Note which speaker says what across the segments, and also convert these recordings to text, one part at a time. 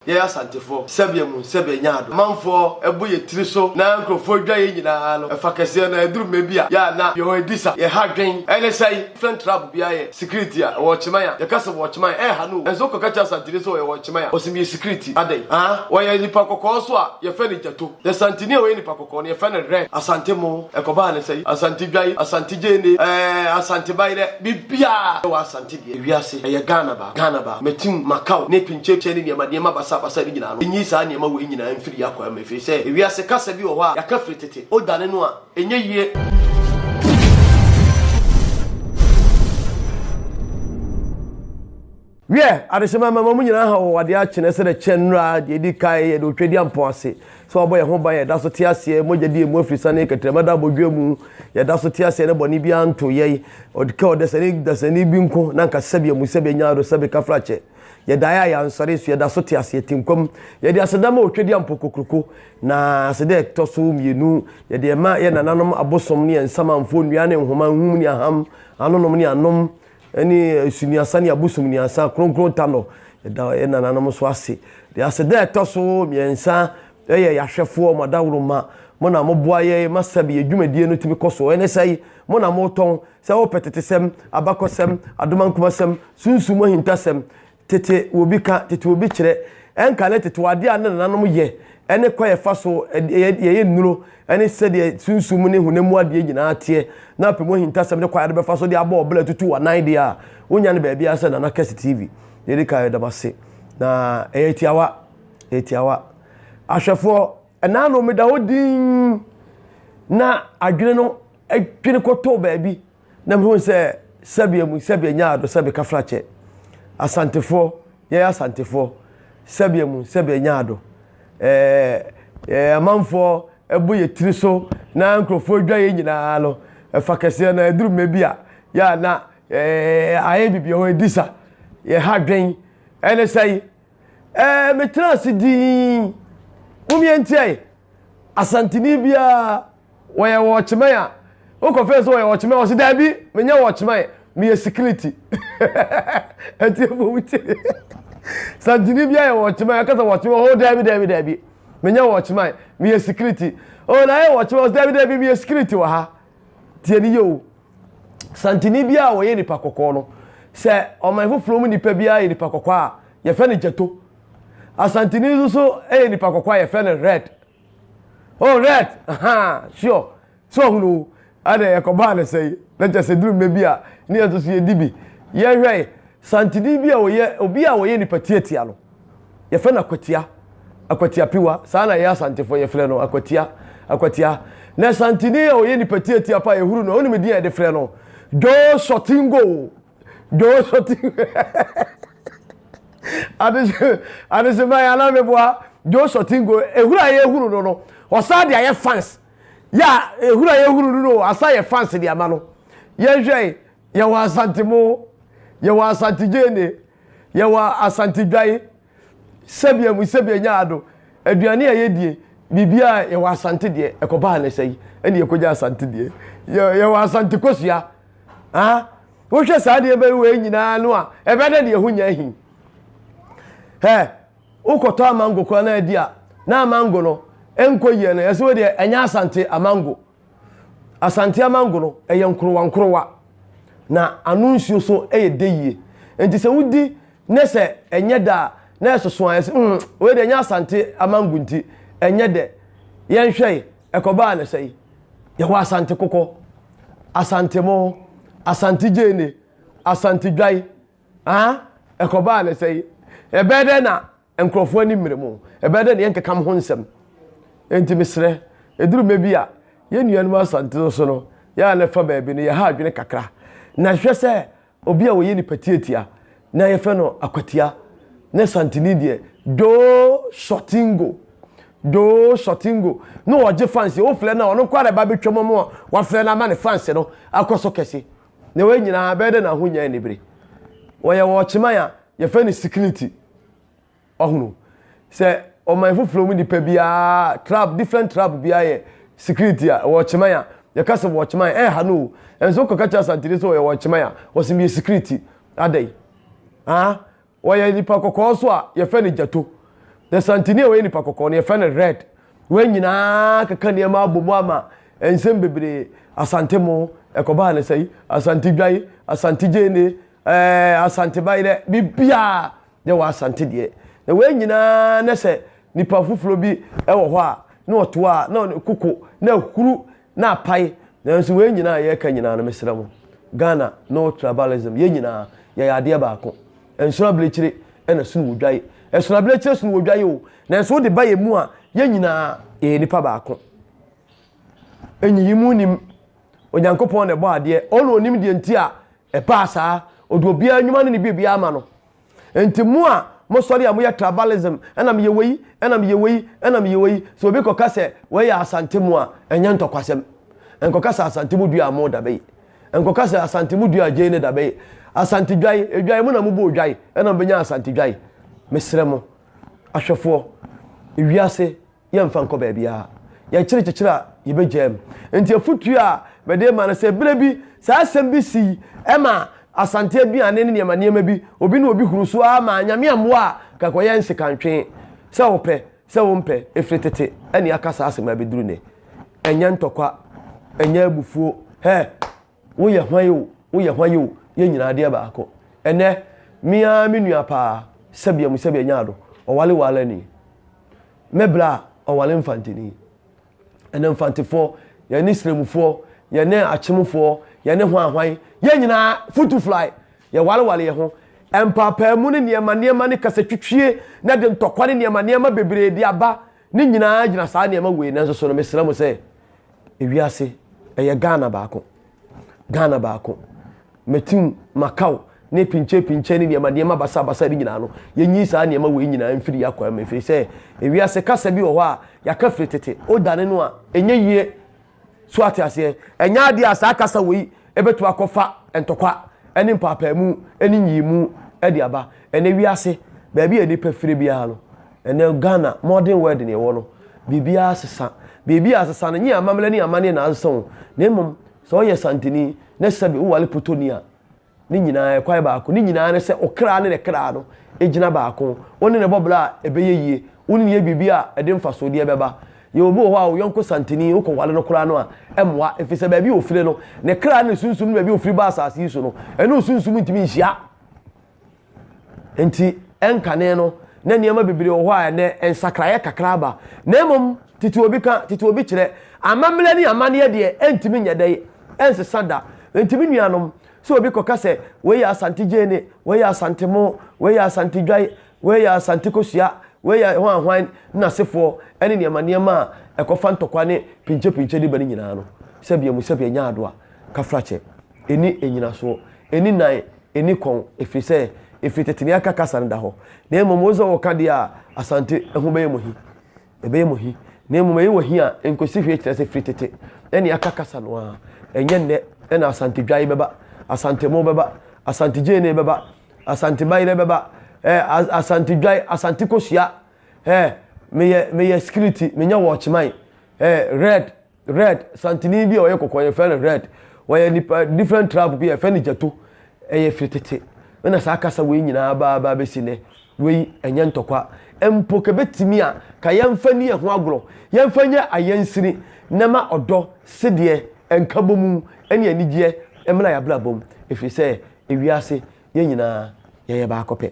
Speaker 1: Yɛyɛ Asantefoɔ, sɛbeɛ mu sɛbeɛ nyaado. Amanfoɔ bɔ yɛ tiri so na nkurɔfoɔ dwa yɛn nyinaa no, ɛfa kɛseɛ no ɛduru mmɛ bi a, yɛ a na yɛwɔ adi sa, yɛha dwen. Ɛne sɛe, different tribe biara yɛ security a, wɔɔkyeman a, yɛka sɛ wɔɔkyeman a, ɛɛha no o. Nanso wokɔka kyerɛ Asanteni sɛ ɔyɛ wɔɔkyeman a, ɔse meyɛ security. Adɛn? Haa? Wɔyɛ nipa kɔkɔɔ nso a, yɛfrɛ no gyato. Na Asanteni a ɔyɛ nipa kɔkɔɔ no, yɛfrɛ no red. Asante mo, ɛkɔbaa ne sɛe, Asante dwae, Asante gyeene, ɛɛ Asante bayerɛ, biribiara wɔ Asante deɛ. Ewiase, ɛyɛ Ghana baako. Ghana ba, Matim, Macau, ne Pinkyɛkyɛ ne nneɛma nneɛma basabasa no nyinaa no, nyi saa nneɛma wei nyinaa mfiri yɛn akwan mu, ɛfiri sɛ ewiase kasa bi wɔ hɔ a yɛaka firi tete, wodane no a, ɛnyɛ yie. Wiɛ, adehyema mma mo nyinaa ha wɔ adeɛ akyene sɛdeɛ kyɛ nnora deɛ ɛdi kan yɛde Otwadiampɔn ase sɛ wabɔ yɛn ho ban yɛda so te aseɛ mogya di yɛn mu afiri sane kɛtrɛma da abɔdwa mu yɛda so te aseɛ ne bɔne biara nto yɛn ɔdeka ɔdasani dasani bi nko na nka sɛbi amu sɛbi anya ado sɛbi kafrakyɛ yɛdaeɛ a yɛansɔre so yɛda so te aseɛ te nkwam yɛde aseda ma Otwadiampɔn kokroko na aseda ɛtɔ so mmienu yɛde ɛma yɛ nananom abosom ne yɛn nsamanfoɔ nnua ne nhoma nhum ne aham anonom ne anom ne suniasa ne abosomniasa kronkron ta no, yɛda yɛn nananom nso ase. Deɛ aseda a ɛtɔ so mmiɛnsa yɛ yɛahwɛfoɔ, mo adaworoma, mo na moboa yɛn ma sɛbe yɛn dwumadie no tumi kɔ so. Ɛne sɛe, mo na motɔn, sɛ wopɛ tetesɛm, abakɔsɛm, adomankumasɛm, sunsum mu ahintasɛm, Tete obi ka, tete obi kyerɛ. Ɛnka ne tete adeɛ a ne nananom yɛ ne kwan a yɛfa so yɛyɛ nnuro ne sɛdeɛ sunsum ne honam mu adeɛ nyinaa teɛ na apɛ mu ahintasɛm ne kwan a yɛde bɛfa so de abɔ ɔbra tutu w'anan deɛ a, wonya no baabiara sɛ Nana Kɛse TV. Deɛ ɛdi kan yɛda mo ase. Na ɛyɛ tiawa, ɛyɛ tiawa. Ahwɛfoɔ, ɛnaa no meda hɔ dinn na adwene no dwene kɔtɔɔ baabi. Na mehuu sɛ sɛbea mu sɛbea nyaa do sɛbe kafrakyɛ. Asantefoɔ, yɛyɛ Asantefoɔ, sɛbea mu sɛbea nyaa do. Ɛɛ ɛɛ amanfoɔ ɛbɔ yɛ tiri so na nkurɔfoɔ dwa yɛ nyinaa no, ɛfa kɛseɛ na ɛduru mmerɛ bi a, yɛ a na ɛɛ ayɛ biribi ɛhɔ ɛdi sa, yɛha dwen. Ɛne sɛe, ɛɛ metena ase dinn, mom yɛntiae, Asanteni biara wɔyɛ wɔkyeman a wokɔfɛ sɛ wɔyɛ wɔkyeman wɔsi daabi menyɛ wɔkyeman meyɛ sikiriti ɛti efo wuti santini bi ayɛ wɔkyeman akasa wɔkyeman ɔwɔ daabi daabi daabi menyɛ wɔkyeman meyɛ sikiriti ɔwɔ na ayɛ wɔkyeman ɔsi daabi daabi meyɛ sikiriti wɔ ha tie ni yɛ o santini bi a wɔyɛ nipa kɔkɔɔ no sɛ ɔman foforɔ mu nipa bi ayɛ nipa kɔkɔɔ a yɛfɛ no gyato asantini nso so yɛ nipa kɔkɔɔ a yɛfɛ no red. Oh red ahaa sure sɛ ɔhunu o ɛna yɛkɔbaa no sɛi na kyɛ sɛ duru mmerɛ bi a ne yɛn nso so yɛdi bi yɛhwɛ santini bi a ɔyɛ obi a ɔyɛ nipa tiatia no yɛfrɛ no akwatia akwatia piwa saa na yɛ asantefoɔ yɛfrɛ no akwatia akwatia na santini a ɔyɛ nipa tiatia pa yɛhuru no ɔnim din a yɛde frɛ no Joe Sotingo Joe Sotingo Adehyema yɛ anaa meboa Joe Sotingo ehuru a yɛhuru no no ɔsan de ayɛ fans yɛ a ehuru a yɛhuru no no asan yɛ fans de ama no yɛnhwɛ yɛwɔ Asantemo yɛwɔ Asante Gyene yɛwɔ Asante Dwae sɛbea mu sɛbea nya ado aduane a yɛdie biribiara yɛwɔ Asante deɛ ɛkɔbaa ne sɛi ɛne yɛkɔgya Asante deɛ yɛwɔ Asante kosua ah Wohwɛ saa nneɛma wei nyinaa no a, ɛbɛyɛ dɛ deɛ ɛho nyɛ ahi. Hɛ, wokɔtɔ amango koraa na adi a, na amango no nkɔ yie no, yɛsɛ wo deɛ ɛnyɛ asante amango. Asante amango no, ɛyɛ nkorowa nkorowa, na ano nsuo so yɛ dɛ yie. Nti sɛ wodi ne sɛ ɛnyɛ dɛ a, na ɛsoso a, yɛsɛ mm, wei deɛ ɛnyɛ asante amango nti, ɛnyɛ dɛ. Yɛnhwɛ ɛkɔbaa ne sɛe. Yɛwɔ asante kokɔ. Asante mo, Asante Gyeene, Asante Dwae, ah, ɛkɔbaa ne sɛe. Ɛbɛyɛ dɛn na nkurɔfoɔ ani mmere mo? Ɛbɛyɛ dɛn na yɛnkeka mo ho nsɛm? Enti mesrɛ, ɛduru mɛ bi a, yɛn nuanom Asante no so no, yɛ a na ɛfa baabi no, yɛha adwene kakra. Na hwɛ sɛ Obi a ɔyɛ nipa tiatia na yɛfrɛ no akwatia ne santini deɛ doo shortingo doo shortingo na ɔgye fans wofrɛ no a ɔno nko ara ba bɛtwa mu a wafrɛ no ama ne fans no akɔ so kɛse na wei nyinaa bɛyɛ dɛ na ahonya anibere wɔyɛ wɔkyeman a yɛfrɛ no security Wahunu sɛ ɔman foforɔ mu nipa biara tribe different tribe biara yɛ security a wɔkyeman a yɛka sɛ wɔkyeman ɛha no o ɛnso wokɔka kyerɛ asantene sɛ ɔyɛ wɔkyeman a wɔsɛ meyɛ security adɛn ah wɔyɛ nipa kɔkɔɔ so a yɛfrɛ no gyato. Na Santini a ɔyɛ nipa kɔkɔɔ no yɛfrɛ no red. Wɔn nyinaa keka nneɛma abɔ mu ama nsɛm bebree. Asante mo, ɛkɔbaa ne sɛi, Asante dwae, Asante gyeene, ɛɛ Asante bayerɛ, biribiara yɛwɔ Asante deɛ. Na wɔn nyinaa na sɛ nipa foforɔ bi wɔ hɔ a, na ɔto a, na koko, na ahuru, na apae. Nanso wei nyinaa a yɛreka nyinaa no, mesrɛ mo, Ghana, no tribalism, yɛn nyinaa yɛyɛ adeɛ baako. Nsono abirekyire na ɛsono odwae. Ɛsono abirekyire sono odwae o, nanso wode ba yɛn mu a, yɛn nyinaa yɛyɛ nipa baako. Nyiyimu nim. Onyankopɔn na ɛbɔ adeɛ. Ɔno onim deɛ nti a ɛbaa saa. Ɔde obiara nnwuma ne ne biribiara ama no. Enti mo a mosɔre a moyɛ tribalism, ɛna meyɛ wei, ɛna meyɛ wei, ɛna meyɛ wei, sɛ obi kɔka sɛ wei yɛ Asante mo a, ɛnyɛ ntɔkwasɛm. Nkɔka sɛ Asante mo dua mo da bɛyi. Nkɔka sɛ Asante mo dua gyei ne da bɛyi. Asante dwae, edwae mo na mobɔ odwae, ɛna mobɛnya Asante dwae. Mesrɛ mo, ahwɛfoɔ, ewiase yɛmfa nkɔ baabiara. Yɛkyere kyekyere a, yɛbɛgyaa mu. Enti afotuo a mede rema no sɛ, berɛ bi saa asɛm bi sii ɛma Asante aduane ne nneɛma nneɛma bi, obi ne obi huru so ara maa Nyame ammoa a, nka ɛkɔyɛ nsekantwe. Sɛ wopɛ, sɛ wompɛ, ɛfiri tete ɛne aka saa asɛm abɛduru nnɛ. Ɛnyɛ ntɔkwa, ɛnyɛ abufuo, hɛ! Woyɛ hwan o, woyɛ hwan o, yɛn nyinaa adeɛ baako. Ɛnnɛ, me ara me nua paa, sɛbea mu sɛbea nyaado, ɔwale waalani. Me bra a, ɔwale mfanteni. Ɛnnɛ mfantefoɔ, yɛne sramufoɔ, yɛne akyemfoɔ, yɛne hwan hwan, yɛn nyinaa futu fly, yɛwalewale yɛn ho. Mpaapaamu ne nneɛma nneɛma ne kasatwitwie na de ntɔkwa ne nneɛma nneɛma bebree de aba ne nyinaa gyina saa nneɛma wei nanso so no mesrɛ mo sɛ Ewiase, ɛyɛ Ghana baako. Ghana baako. Matiu, Macau, ne pinkyɛ pinkyɛ ne nneɛma nneɛma basabasa ne nyinaa no, yɛnyi saa nneɛma wei nyinaa mfiri yɛn akwan mu ɛfiri sɛ ewiase kasa bi wɔ hɔ a yɛaka firi tete, wodane no a ɛnyɛ yie. So ate aseɛ? Ɛnyɛ adeɛ a saa kasa wei ɛbɛtumi akɔfa ntɔkwa ne mpaapaamu ne nyiyimu de aba. Ɛnɛ wiase, baabi a nnipa firi biara no, ɛnɛ Ghana, modern world na yɛwɔ no, biribiara asesa. Biribi a asesa no, nyɛ amammerɛ ne amanneɛ na asesa o, na mmom sɛ woyɛ Santini na sɛbe woware Potoni a, ne nyinaa ɛkwan baako. Ne nyinaa ne sɛ wo kra ne ne kra no gyina baako. Wo ne no bɔ bra a, ɛbɛyɛ yie. Wo ne no yɛ biribi a, ɛde mfasodeɛ bɛba. Yɛwɔ obi wɔ hɔ a, wo yɔnko Santini, wokɔware no koraa no a, ɛmmoa, ɛfiri sɛ baabi a ɔfire no, ne kra ne ne sunsum ne baabi a ɔfiri baa asase yi so no, ɛne wo sunsum ntumi nhyia. Enti ɛnkane no, na nneɛma bebree wɔ hɔ a ɛnnɛ nsakraeɛ kakra aba. Na mmom, tete obi ka, tete obi kyerɛ, amammerɛ ne amanneɛ deɛ, ɛntumi nyɛ dɛn, ɛnsesa da. Enti me nuanom, sɛ obi kɔka sɛ, wei yɛ Asante gyeene, wei yɛ Asante mo, wei yɛ Asante dwae, wei yɛ Asante kosua, wei yɛ hwan hwan ne n'asefoɔ ne nneɛma nneɛma a ɛkɔfa ntɔkwa ne pinkyepinkye de ba no nyinaa no, sɛbea mu sɛbea nya adoa, kafrakyɛ. Ɛnni nnyinasoɔ, ɛnni nan, ɛnni kɔn, ɛfiri sɛ ɛfiri tete ne aka kasa no da hɔ. Na mmom wo sɛ wɔka deɛ a, Asante ho bɛyɛ mo hi. Ɛbɛyɛ mo hi. Na mmom ɛyɛ wɔ hi a, ɛnkɔsi hwee kyerɛ sɛ firi tete ne aka kasa no ara. Ɛnyɛ nnɛ na Asante dwae bɛba, Asante mo bɛba, Asante gyeene bɛba, Asante bayerɛ bɛba, eh, Asante dwae, Asante kosua, eh, meyɛ, meyɛ security, menyɛ watchman, eh, red, Red, Santini bi a ɔyɛ kɔkɔɔ yɛfrɛ no red. Wɔyɛ nipa different tribe bi a yɛfrɛ no gyato. Ɛyɛ firi tete. Ɛna saa kasa wei nyinaa ba ba bɛsi nnɛ. Wei ɛnyɛ ntɔkwa. Mpo kɛbɛtumi a ka yɛmfa ni ɛho agorɔ. Yɛmfa nyɛ ayɛnsini na ma ɔdɔ, sedeɛ, nkabɔmu ɛne anigyeɛ mmra yɛabrabɔ mu. Ɛfiri sɛ ewiase yɛn nyinaa yɛyɛ baako pɛ.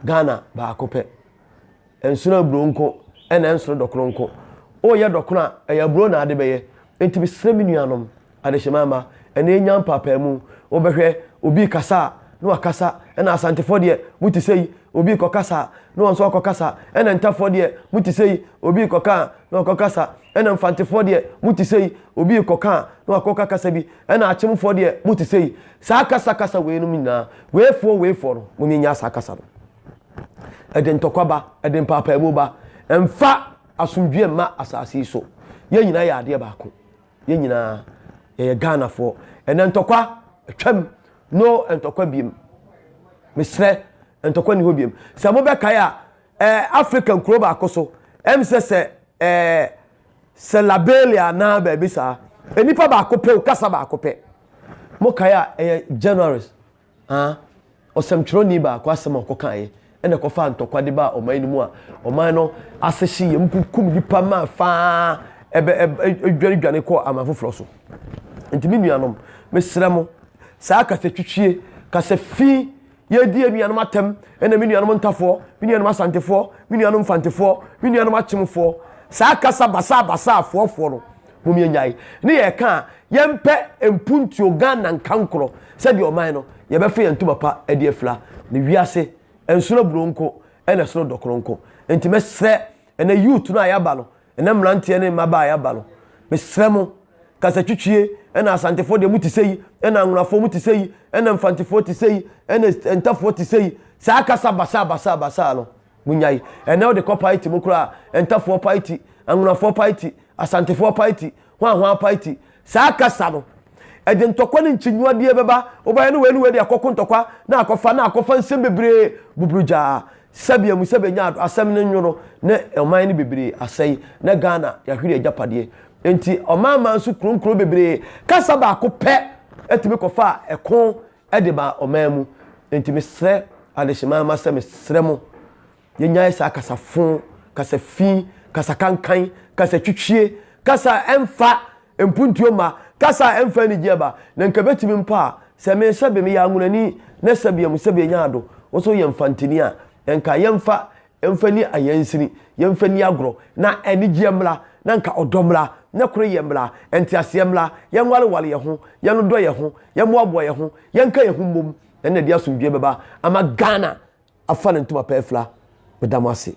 Speaker 1: Ghana baako pɛ. Ɛnsono aburo nko ɛna ɛnsono dɔkono nko. Woyɛ dɔkono a, ɛyɛ aburo na ade bɛyɛ. Enti mesrɛ me nuanom, adehyema mma, ɛnɛ yɛnya mpaapaamu. Wobɛhwɛ obi rekasa a, na wakasa, ɛna Asantefoɔ deɛ, mote sei, obi rekɔkasa a, na wɔn nso akɔkasa, ɛna Ntafoɔ deɛ, mote sei, obi rekɔka a, na wakɔkasa, ɛna Mfantefoɔ deɛ, mote sei, obi rekɔka a, na wakɔka kasa bi, ɛna Akyemfoɔ deɛ, mote sei. Saa kasa kasa weinom nyinaa, weifoɔ weifoɔ no, monyɛ saa kasa no. Ɛde ntɔkwa ba, ɛde mpaapaamu ba. Ɛmfa asomdwoeɛ mma asase yi so. Yɛn nyinaa yɛ adeɛ baako. Yɛn nyinaa yɛyɛ Ghanafoɔ. Ɛnɛ ntɔkwa atwam. No ntɔkwa biem. Mesrɛ, ntɔkwa nni hɔ biem. Sɛ mobɛkae a, ɛɛ Africa nkuro baako so, ɛm sɛ sɛ ɛɛ sɛ Liberia anaa baabi saa, nnipa baako pɛ o, kasa baako pɛ. Mokae a, ɛyɛ January. Ah, ɔsɛmtwerɛni baako asɛm a ɔkɔkaeɛ na ɛkɔfaa ntɔkwa de baa ɔman no mu a ɔman no ase hye yɛm kunkum nnipa maa faa ɛbɛ ɛdwanedwane kɔɔ aman foforɔ so. Nti me nuanom, mesrɛ mo, saa kasatwitwie, kasa fi, yɛdi yɛn nuanom atɛm, ɛna me nuanom ntafoɔ, me nuanom asantefoɔ, me nuanom mfantefoɔ, me nuanom akyemfoɔ, saa kasa basaa basaa foɔfoɔ no, mom yɛnyae. Ne yɛka a, yɛmpɛ mpuntuo Ghana nkankorɔ sɛdeɛ ɔman no, yɛbɛfa yɛn ntoma pa de afira. Ne wiase, ɛnsono aburo nko, ɛna ɛsono dɔkono nko. Nti mɛsrɛ ɛnɛ youth no a yɛaba no, Ɛnɛ mmeranteɛ ne mmabaa a yɛaba no, mesrɛ mo, kasatwitwie, ɛna Asantefoɔ deɛ mote sɛ yi, ɛna Anwonafoɔ mote sɛ yi, ɛna Mfantefoɔ te sɛ yi, ɛna Ntafoɔ te sɛ yi, saa kasa basaa basaa basaa no, monyae. Ɛnɛ wode kɔ paiti mu koraa a, Ntafoɔ paiti, Anwonafoɔ paiti, Asantefoɔ paiti, hwanhwaa paiti, saa kasa no, ɛde ntɔkwa ne nkyinyiwadeɛ bɛba, wobɛyɛ ne wei ne wei de akɔko ntɔkwa, na akɔfa na akɔfa nsɛm bebree buburugyaa. Sɛbea mu sɛ bɛnya asɛm no nwono ne ɔman no bebree asɛe na Ghana yɛahwere agyapadeɛ. Enti ɔmanman so kuro nkuro bebree kasa baako pɛ tumi kɔfaa ɛko de baa ɔman mu. Enti mesrɛ adehyeman mma sɛ mesrɛ mo yɛnyae saa kasa fo, kasa fi, kasa kankan, kasa twitwie, kasa a ɛmfa Mpuntuo mma, kasa a ɛmfa anigyeɛ ba, na nka ɛbɛtumi mpo a, sɛ me sɛbe meyɛ anwonani na sɛbe amu sɛbe anya ado, wo nso woyɛ mfantini a, nka yɛmfa yɛmfa nni ayansini, yɛmfa nni agorɔ, na anigyeɛ mmra, na nka ɔdɔ mmra, na koroyɛ mmra, nteaseɛ mmra, yɛnwareware yɛn ho, yɛnnodɔ yɛn ho, yɛmmoaboa yɛn ho, yɛnka yɛn ho mmom, ɛno na ɛde asomdwoeɛ bɛba ama Ghana afa ne ntoma pa afira. Meda mo ase.